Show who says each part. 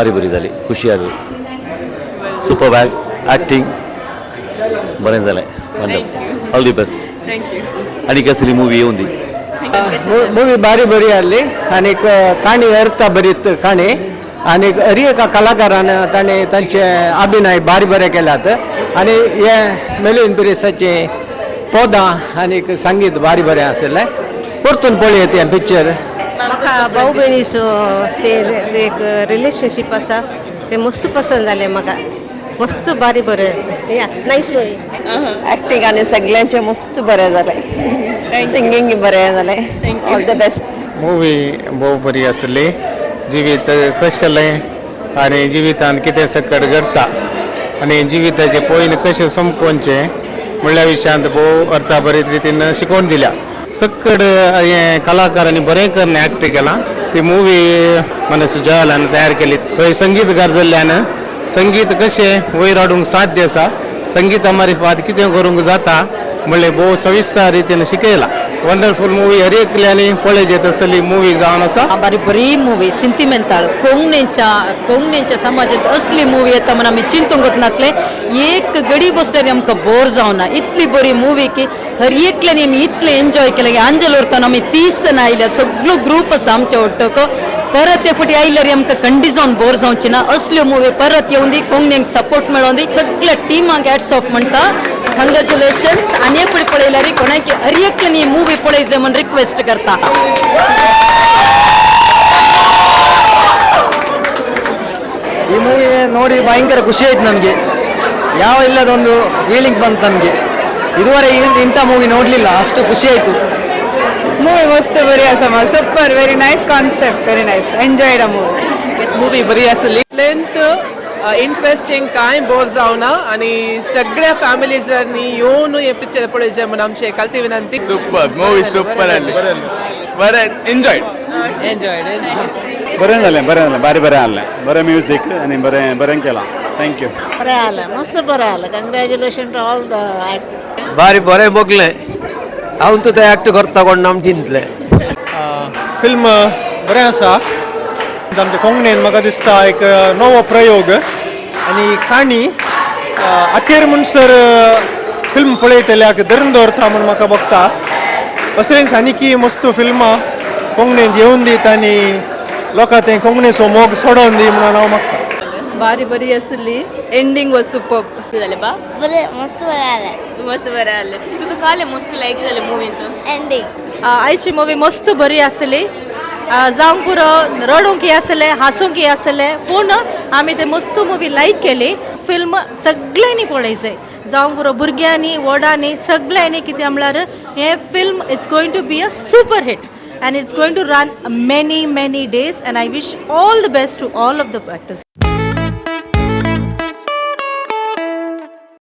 Speaker 1: भारी बरी जाली, खुशी जाली. सुपर बॅग ॲक्टिंग बरें जालें. Wonderful, all the best.
Speaker 2: Thank you.
Speaker 1: आनी कसली मुवी येवन दी.
Speaker 3: मूवी भारी बरी आहली आनीक काणी अर्थ बरीत काणी आनीक हर एका कलाकारान ताणें तांचे अभिनय भारी बरे केल्यात आनी हे मेलविन पिरिसाचें पदां आनीक संगीत भारी बरें आशिल्लें. परतून पळयत हें पिक्चर.
Speaker 4: म्हाका भाऊ भयणीचो ते ते एक रिलेशनशीप आसा, ते मस्त पसंत जालें म्हाका. मस्त बारी बरें या, नायस मुवी.
Speaker 5: ऍक्टिंग आनी सगळ्यांचें मस्त बरें जालें, सिंगींग बरें जालें. All the best.
Speaker 6: Movie भोव बरी आसली. जिवीत कशें आनी जिवितांत कितें सकट घडटा आनी जिविताचें पयन कशें समकोवचें म्हणल्या विशयांत भोव अर्थाभरीत रितीन शिकोवन दिल्या. सकट हें कलाकारांनी बरें करून एक्ट केलां. ती मुवी मनस जयालान तयार केली. थंय संगीतकार जाल्ल्यान संगीत कशें वयर हाडूंक साध्य आसा, संगीता मारिफात कितें करूंक जाता म्हणलें भोव सविस्तर रितीन शिकयलां. वंडरफूल मुवी, हर एकल्यांनी पळयचें तसली मुवी जावन आसा.
Speaker 7: बारी बरी मुवी, सिंतिमेंताळ. कोंगणेच्या कोंगणेच्या समाजांत असली मुवी येता म्हण आमी चिंतूंकच नातले. एक गडी बसल्यार आमकां बोर जावना, इतली बरी मुवी की हर एकल्यानी आमी इतलें एन्जॉय केलें की आंजल उरतना आमी 30 जाणां आयल्या. सगळो ग्रूप आसा आमच्या वट्टक. परत एक फावटी आयल्यार आमकां खंडीत जावन बोर जावची ना. असल्यो मुवी परत येवन दी, कोंकणीक सपोर्ट मेळोन दी. सगळ्या टिमाक हॅट्स ऑफ म्हणटा. कंग्रेच्युलेशन्स. आनी एक फावटी पळयल्यार कोणाक हर एकल्यानी मुवी पळय जाय म्हण रिक्वेस्ट करता.
Speaker 3: ಈ ಮೂವಿ ನೋಡಿ ಭಯಂಕರ ಖುಷಿ ಆಯ್ತು ನಮಗೆ. ಯಾವ ಇಲ್ಲದೊಂದು ಫೀಲಿಂಗ್ ಬಂತು ನಮಗೆ. ಇದುವರೆ ಇಂಥ ಮೂವಿ ನೋಡಲಿಲ್ಲ, ಅಷ್ಟು ಖುಷಿ ಆಯಿತು.
Speaker 2: ಮೂವಿ ಮಸ್ತ್ ಬರಿ ಆसा, super, very nice concept, very nice, enjoyed a movie.
Speaker 8: Movie बरी आसली, लेंथ इंट्रस्टींग, कांय बोर जावना आनी सगळ्या फॅमिलीजांनी येवन हें पिक्चर पळोवचें म्हूण आमची एकालती विनंती.
Speaker 9: सुपर मूवी, सुपर आसली, बरें एन्जॉय.
Speaker 8: एन्जॉयड.
Speaker 6: बरें जालें, बरें जालें, बारी बरें आहलें. बरें म्युजीक आनी बरें बरें केलां. Thank you.
Speaker 5: बरें आलें, मस्त बरें आलें. Congratulation to all the.
Speaker 3: ಬಾರಿ ಬರೇ ಬೊಗ್ಲೆ ಅವನು ते ऍक्ट करता कोण आम चिंतलें.
Speaker 10: फिल्म बरें आसा. आमच्या कोंकणीन म्हाका दिसता एक नवो प्रयोग आनी काणी अखेर म्हणसर फिल्म पळयतल्याक धरून दवरता म्हूण म्हाका भोगता. असलेंच आनीकी मस्त फिल्मां कोंकणींत येवन दीत आनी लोकां तें कोंकणीचो मोग सोडोवन दी म्हणून हांव मागता.
Speaker 2: बारी बरी आसली, एंडींग वॉज सुपर.
Speaker 11: जालें बा?
Speaker 12: बरें, मस्त बरें आलें.
Speaker 11: मस्त बरें आलें. तुका काले मस्त लायक जालें मुवींत?
Speaker 12: एंडींग.
Speaker 4: आयची मुवी मस्त बरी आसली. जावंक पुरो, रडूंक आसलें, हांसूंक आसलें, पूण आमी ते मस्त मुवी लायक केली. फिल्म सगळ्यांनी पळय जाय, जावंक पुरो, भुरग्यांनी, व्हडांनी, सगळ्यांनी. कितें म्हणल्यार हें film it's going to be a super hit and it's going to run many many days and I wish all the best to all of the actors.